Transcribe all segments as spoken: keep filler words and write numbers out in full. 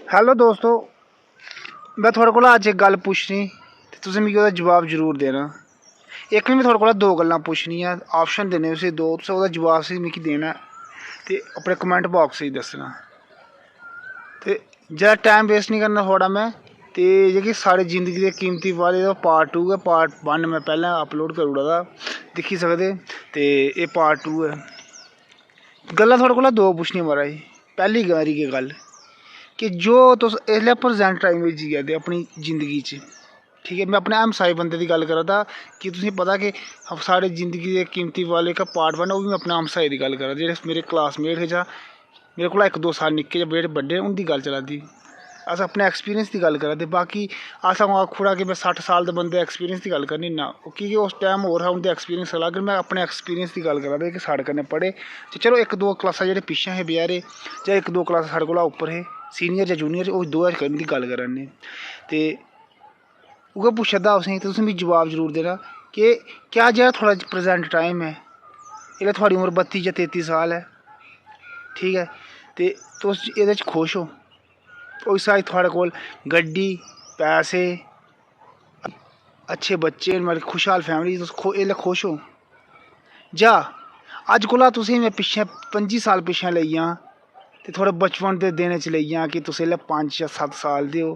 Hello दोस्तो, में थुआढ़े कोला अज्ज इक गल्ल पुच्छनी ते तुसें मिगी ओह्दा जवाब जरूर देना। इक में थुआढ़े कोला दो गल्लां पुच्छनियां, ऑप्शन देने उसी दो, तुस ओह्दा जवाब उसी मिगी देना ते अपने कमेंट बॉक्स च दस्सना। ते जैदा टाइम वेस्ट निं करना थुआढ़ा में, ते जेह्की साढ़ी जिंदगी दे कीमती पल, एह्दा पार्ट टू ऐ, पार्ट वन में पैह्लें अपलोड करी ओड़े दा, दिक्खी सकदे। ते एह् पार्ट टू ऐ। गल्लां थुआढ़े कोला दो पुच्छनियां महाराज। पैह्ली बारी गै गल्ल कि जो तुस इसलै प्रजेंट टाइम बिच जिया दे अपनी जिंदगी च, ठीक ऐ, में अपने हमसाए बंदे दी गल्ल करा दा कि तुसेंगी पता कि साढ़े जिंदगी दे कीमती पल इक पार्ट वन, ओह् बी में अपने हमसाए दी गल्ल करा दा, जेह्ड़े मेरे क्लासमेट हे जां मेरे कोला इक दो साल निक्के जां जेह्ड़े बड्डे न, उं'दी गल्ल चला दी। अस अपने एक्सपीरियंस दी गल्ल करा दे, बाकी अस, अ'ऊं आखी ओड़ां कि में सट्ठ साल दे बंदे दे एक्सपीरियंस दी गल्ल करनी ना, ओह् की के उस टाइम होर हा, उं'दे एक्सपीरियंस अलग न। में अपने एक्सपीरियंस दी गल्ल करा दा कि साढ़े कन्नै पढ़े ते चलो इक दो क्लासां जेह्ड़े पिच्छें हे बचैरे, जां इक दो क्लास साढ़े कोला उप्पर हे, सीनियर जां जूनियर, ओह् दो करने दी गल्ल करा ने। ते उ'ऐ पुच्छा दा तुसेंगी, ते तुसें मिगी जवाब जरूर देना कि क्या जेह्ड़ा थुआढ़ा प्रजेंट टाइम ऐ, इसलै थुआढ़ी उम्र बत्ती जां तेती साल ऐ, ठीक ऐ, ते तुस एह्दे च खुश ओ? होई सकदा थुआढ़े कोल गड्डी, पैसे, अच्छे बच्चे न, मतलब खुशहाल फैमिली, तुस खु-, इसलै खुश ओ? जां अज्ज कोला तुसेंगी में पिच्छें, पंजी साल पिच्छें लेई जां ते थुआढ़े बचपन दे दिनें च लेई जां कि तुस इसलै पंज जां सत्त साल दे ओ,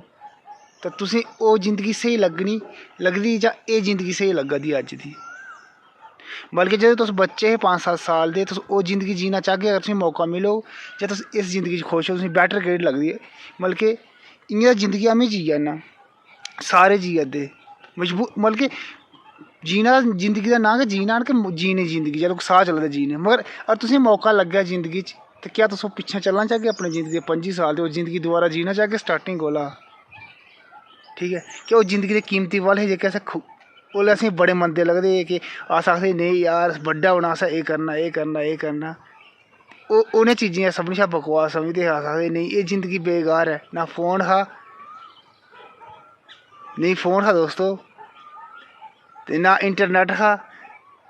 ते तुसेंगी ओह् जिंदगी स्हेई लग्गनी, लगदी जां एह् जिंदगी स्हेई लग्गा दी अज्ज दी? बल्के जदूं तुस बच्चे हे, पंज सत्त साल दे, तुस ओह् जिंदगी जीना चाह्गे, अगर तुसेंगी मौका मिलग, जां तुस इस जिंदगी च खुश ओ, तुसेंगी बैटर केह्ड़ी लगदी ऐ? बल्के इ'यां जिंदगी में जिया ना, सारे जिया दे मजबूर, मतलब कि जीना, जिंदगी दा नांऽ गै जीना न कि जीने जिंदगी, जदूं साह् चला दे जीने। मगर अगर तुसेंगी मौका लग्गै जिंदगी च, ते क्या तुस ओह् पिच्छें चलना चाह्गे अपनी जिंदगी दे पंजी साल ते ओह् जिंदगी दोबारा जीना चाह्गे स्टार्टिंग कोला? ठीक ऐ, कि ओह् जिंदगी दे कीमती पल हे जेह्के असें खो-, उसलै असेंगी बड़े मंदे लगदे हे कि अस आखदे, "नेईं यार, बड्डा होना, असें एह् करना, एह् करना, एह् करना।" ओह्, उ'नें चीजें गी अस सभनें शा बकवास समझदे हे। अस आखदे, "नेईं, एह् जिंदगी बेकार ऐ।" ना फोन हा, नेईं फोन हा दोस्तो, ते ना इंटरनेट हा,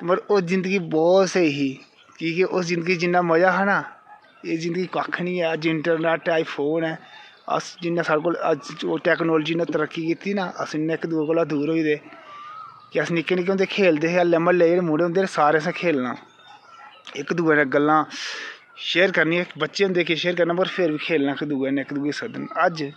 मगर ओह् जिंदगी बहुत स्हेई ही, की के उस जिंदगी च जिन्ना मज़ा हा ना, एह् जिंदगी कक्ख निं ऐ। अज्ज इंटरनेट ऐ, अज्ज फोन ऐ, अस जिन्ना, साढ़े कोल अज्ज ओह् टेक्नोलॉजी ने तरक्की कीती ना, अस इन्ने इक दूए कोला दूर होई दे कि अस निक्के निक्के होंदे खेलदे हे, हल्ले म्हल्ले जेह्ड़े मुड़े होंदे हे, सारें असें खेलना, इक दूए ने गल्लां शेयर करनियां, बच्चे होंदे केह् शेयर करना, पर फिर बी खेलना इक दूए ने, इक दूए गी सद्दना। अज्ज,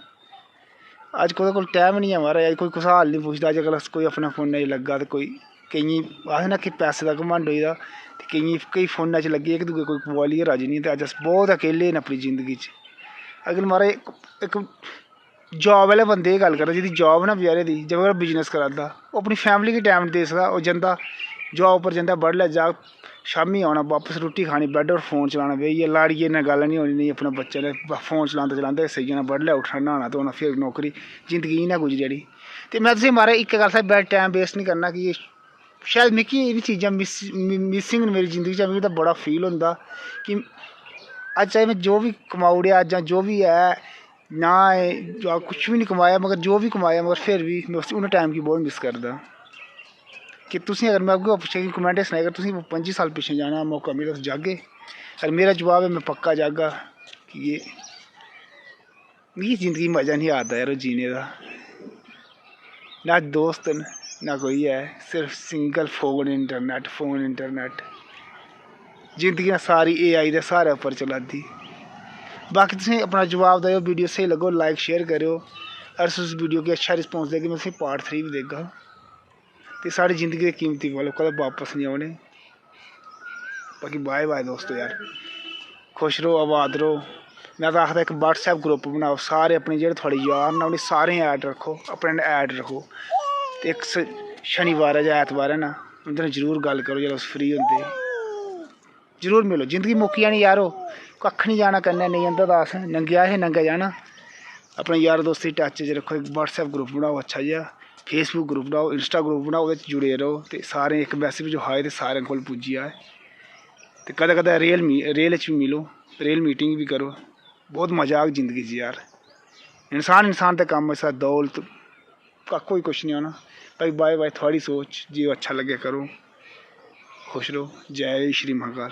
अज्ज कुसै कोल टैम निं ऐ महाराज, अज्ज कोई कुसै हाल निं पुछदा, अज्जकल अस कोई अपने फोनै च लग्गा ते कोई, केइयें आखदे ना कि पैसे दा घमंड होई दा, ते केइयें, केई फोनै च लग्गे, इक दूए कोई कुआलियै राजी निं, ते अज्ज अस बहुत अकेले न अपनी जिंदगी च। अगर महाराज इक, इक जाब आह्ले बंदे दी गल्ल करां, जेह्दी जाब ना बचैरे दी, जां ओह् बिजनेस करा दा, ओह् अपनी फैमिली गी टैम निं देई सकदा, ओह् जंदा, जाब उप्पर जंदा, बडलै जाग, शामीं औना बापस, रुट्टी खानी, बैड्ड पर फोन चलाना बेहियै, लाड़ियै ने गल्ल निं होनी, नेईं अपने बच्चें ने, ब-, फोन चलांदे चलांदे गै सेई जाना, बडलै उट्ठना, न्हाना धोना, फिर नौकरी, जिंदगी इ'यां गुजरी जानी। ते में तुसेंगी महाराज इक्कै गल्ल सनाई, बड़ा टैम वेस्ट निं करना कि एह् शायद मिगी एह् बी चीजां मिस-, मि-, मिसिंग न मेरी जिंदगी च, मिगी ते बड़ा फील होंदा कि अज्ज चाहे में जो बी कमाई ओड़ेआ जां जो बी ऐ, ना ऐ जां कुछ बी निं कमाया, मगर जो बी कमाया, मगर फिर बी में उस, उ'नें टैम गी बहुत मिस करदा। कि तुसें अगर में उ'ऐ पुच्छेआ कि कमेंट च सनाया, अगर तुसें पंजी साल पिच्छें जाने दा मौका मिले, तुस जागे? अगर मेरा जवाब ऐ, में पक्का जागा, कि एह् मिगी जिंदगी मज़ा निं आ दा यरो जीने दा। ना दोस्त न, ना कोई ऐ, सिर्फ single phone, internet, phone, internet. जिंदगी ना सारी एआई दे स्हारे उप्पर चला दी। बाकी तुसें अपना जवाब देओ, वीडियो स्हेई लग्गो, लाइक शेयर करेओ। अगर तुस वीडियो गी अच्छा रिस्पांस देगे, में तुसेंगी पार्ट थ्री बी देगा। ते साढ़ी जिंदगी दे कीमती पल कदें बापस निं औने। बाकी बाय बाय दोस्तो यार, खुश र'वो, आबाद र'वो। में तां आखदा इक WhatsApp ग्रुप बनाओ, सारे अपने जेह्ड़े थुआढ़े यार न, उ'नें सारें गी ऐड रक्खो, अपने कन्नै ऐड रक्खो। ते इक स-, शनिवारै जां ऐतवारै ना उं'दे कन्नै जरूर गल्ल करो, जेल्लै तुस फ्री होंदे। जरूर मिलो, जिंदगी मुक्की जानी यारो, कक्ख निं जाना कन्नै, नेईं जंदा तां अस नंगे आए हे, नंगे जाना। अपने यार दोस्तें गी टच च रक्खो, इक WhatsApp ग्रुप बनाओ अच्छा जेहा, Facebook ग्रुप बनाओ, Insta ग्रुप बनाओ, ओह्दे च जुड़े र'वो ते सारें गी इक मैसेज भेजो, हाय, ते सारें कोल पुज्जी जाए। ते कदें कदें रियल मी-, रियल च बी मिलो, रियल मीटिंग बी करो। बहुत मजा आग जिंदगी च यार। इंसान इंसान ते कम्म इस दौलत, कक्ख होई कुछ निं होना। भाई बाय बाय, थुआढ़ी सोच, जे अच्छा लग्गै करो। खुश र'वो। जय श्री महाकाल।